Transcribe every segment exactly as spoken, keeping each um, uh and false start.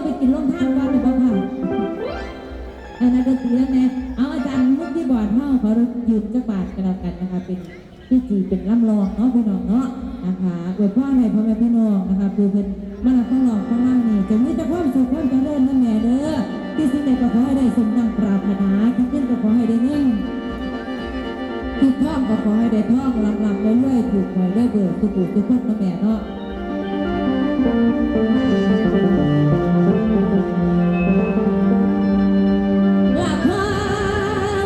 ไปกินโรงทานก่อนเลยบ่ค่ะ อันนั้นดนตรีแล้วแม่ เอาอาจารย์มือคีย์บอร์ดเฮาขอยืมจักบาทก็แล้วกันนะคะ เป็นพิธีเป็นลำลองเนาะพี่น้องเนาะนะคะ อวยพรให้พ่อแม่พี่น้องนะคะ ผู้เพิ่นมารับฟังร้องฟังรำนี่ จะมีแต่ความสุขความเจริญนะแม่เด้อ ที่สิ่งใดก็ขอให้ได้สมดังปรารถนา คิดเงินก็ขอให้ได้เงิน คิดทองก็ขอให้ได้ทอง ร่ำๆรวยๆ ถูกหวยได้เบอร์ สุขสุขคนนะแม่เนาะ ละควา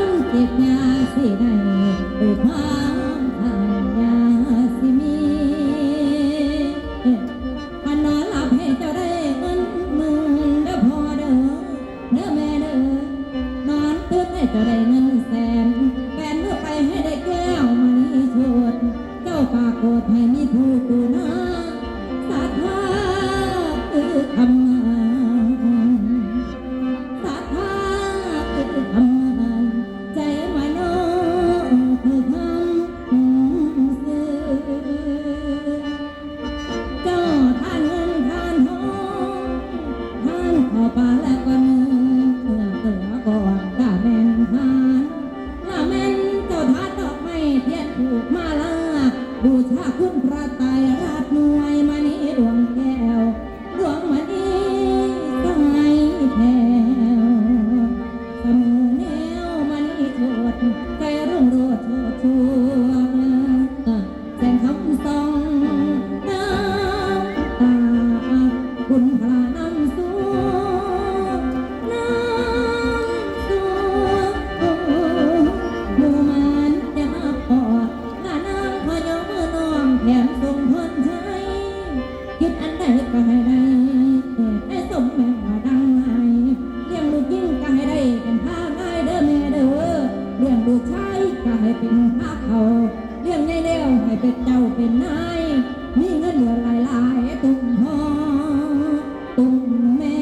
มเจ็บยาสิได้ ด้วยความทานยาสิมี ขนอนหลับให้เจ้าได้เงินหมื่นเด้อพ่อเด้อ เด้อแม่เด้อ นอนตื่นให้เจ้าได้เงินแสน แฟนเมื่อไปให้ได้แก้วมณีโชติ เจ้าปากโกดให้มีผู้ตูนา ศรัทธาคือคำนาง ศรัทธาคือคำนาง ใจมโนคือคำซื่อ เจ้าทานเงินทานทอง ทานข้าวปลาและก็เนื้อ เนื้อเกลือก่อนกะแม่นทาน ละแม่นเจ้าทานดอกไม้เทียนธูปมาลา บูชาคุณพระไตรรัตน์หน่วยมณีดวงแก้ว ดวงมณีใสแผ้ว เสมอแนวมณีโชติ ใจรุ่งโรจน์โชติช่วง แสงคำส่องน้ำตา บุญพลานำสู่ นำสู่ หมู่มารจะมาปอด พระนางขอยกมือน้อม แถมส่งพรชัย คิดอันใดก็ให้ได้ ให้สมแม่ว่าดังนาย เลี้ยงลูกหญิงก็ให้ได้เป็นพระนายเด้อแม่เด้อ เลี้ยงลูกชายก็ให้เป็นพระเขา เลี้ยงในแล้วให้เป็นเจ้าเป็นนาย มีเงินเดือนหลายๆ ตุ้มพ่อตุ้มแม่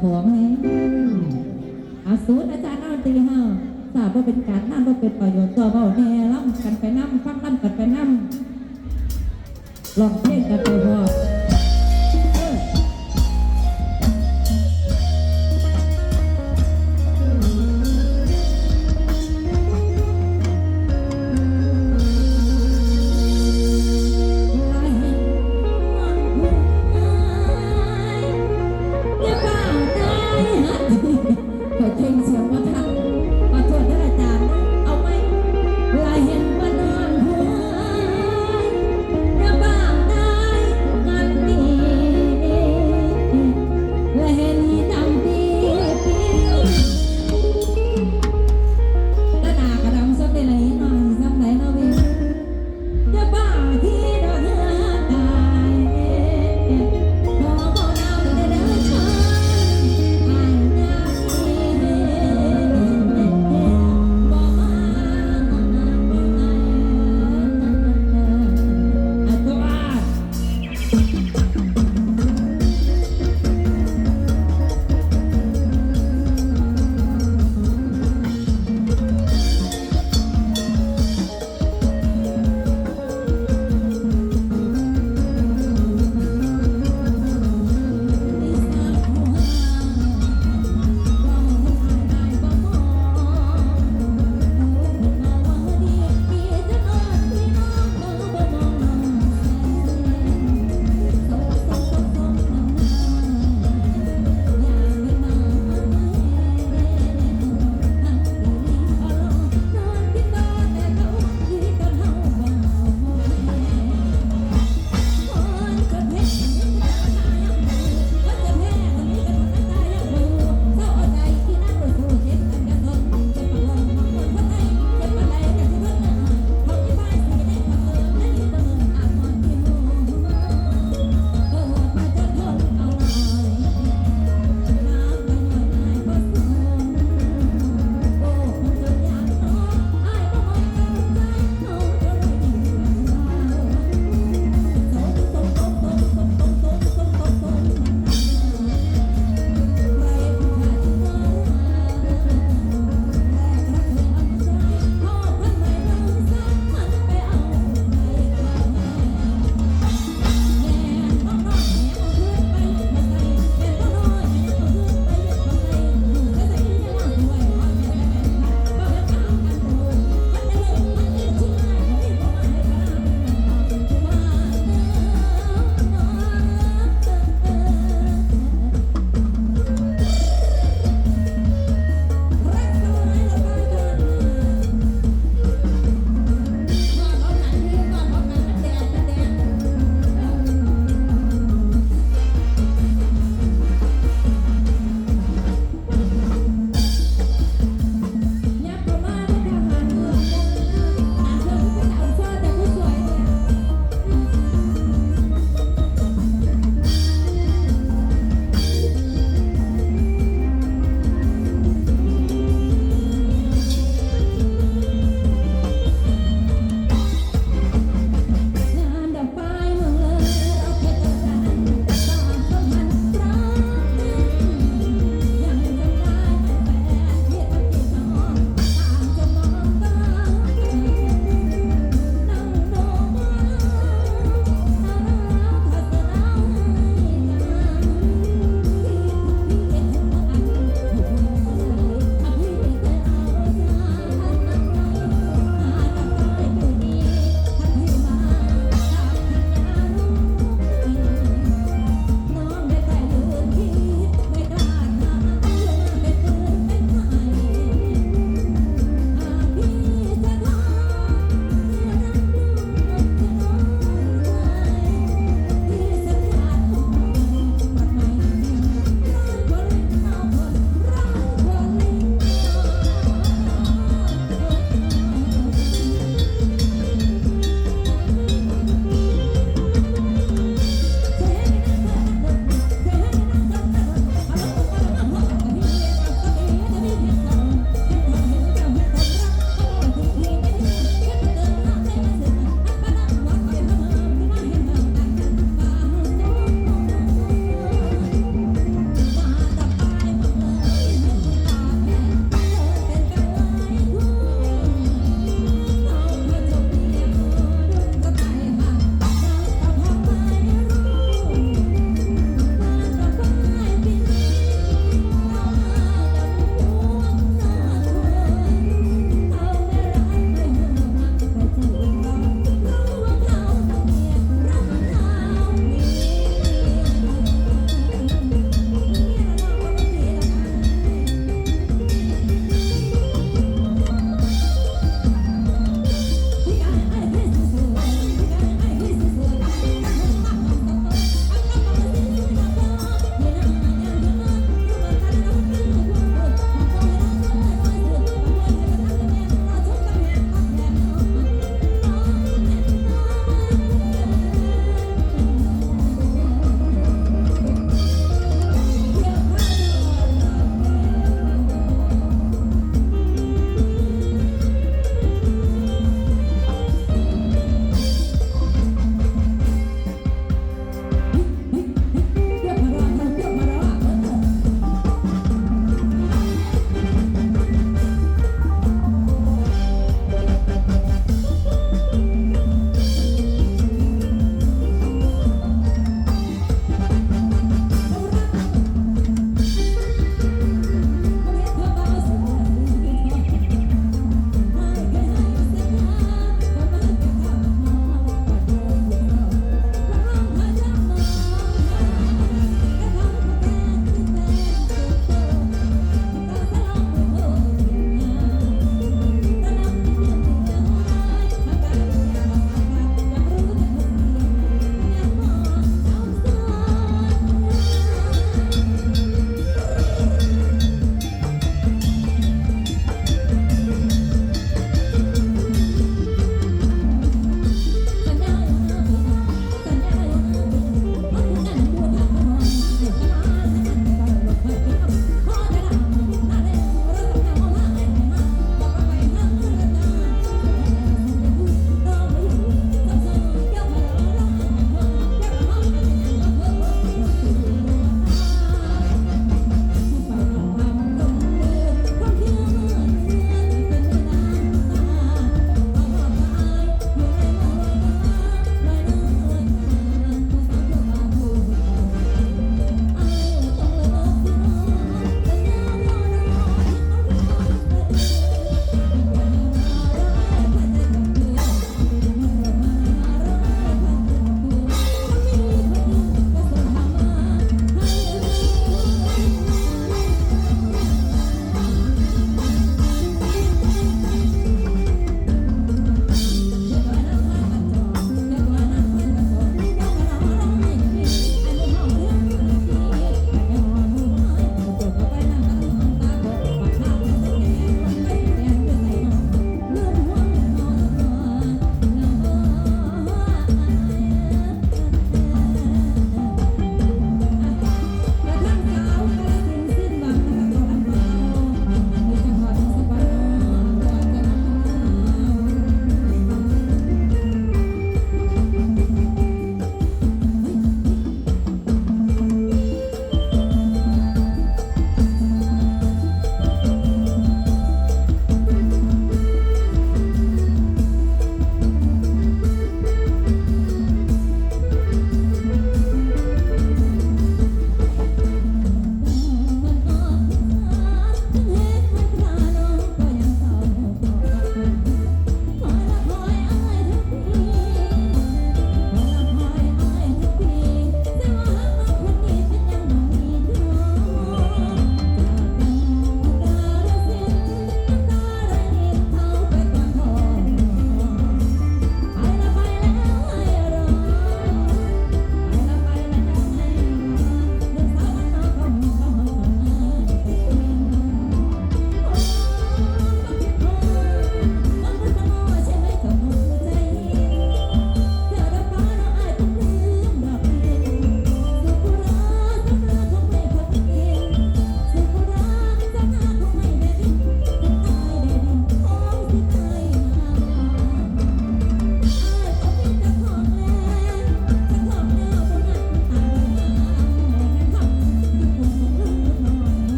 ของแน่ อาสูรอาจารย์นักดนตรีเฮา ถ้าบ่เป็นการนำบ่เป็นประโยชน์ตัวเว้าแน่ ลำกันไปนำ ฟังลำกันไปนำ ร้องเพลงกันไปพร้อม เออ ข้อยเก่งเสียงบ่ทัน ขอโทษเด้ออาจารย์ เอาใหม่ งาน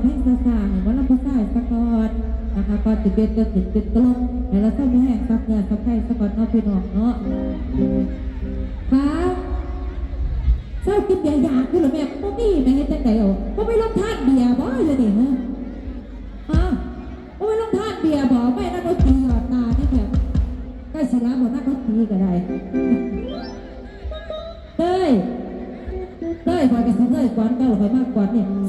เพลงช้าๆให้หมอลำผู้ชายซะก่อนนะคะ ก่อนสิเปลี่ยนตัวขึ้นเป็นตลก ให้เราเซามีแฮงซับเนื้อซับไข่ซะก่อนเนาะพี่น้องเนาะ ค่ะ เซากินเบียร์อยากอยู่เหรอแม่ บ่มีแม่ เฮ็ดจั่งใด๋เอา บ่มีโรงทานเบียร์บ่อยู่นี่ ฮะ ฮะ บ่มีโรงทานเบียร์บ่ แม่ นักดนตรีหยอดตานี่แบบ ใกล้สิลาบ่ นักดนตรีก็ได้ เต้ย เต้ย ข้อยก็สิเต้ยก่อนเก่า ข้อยมากก่อนนี่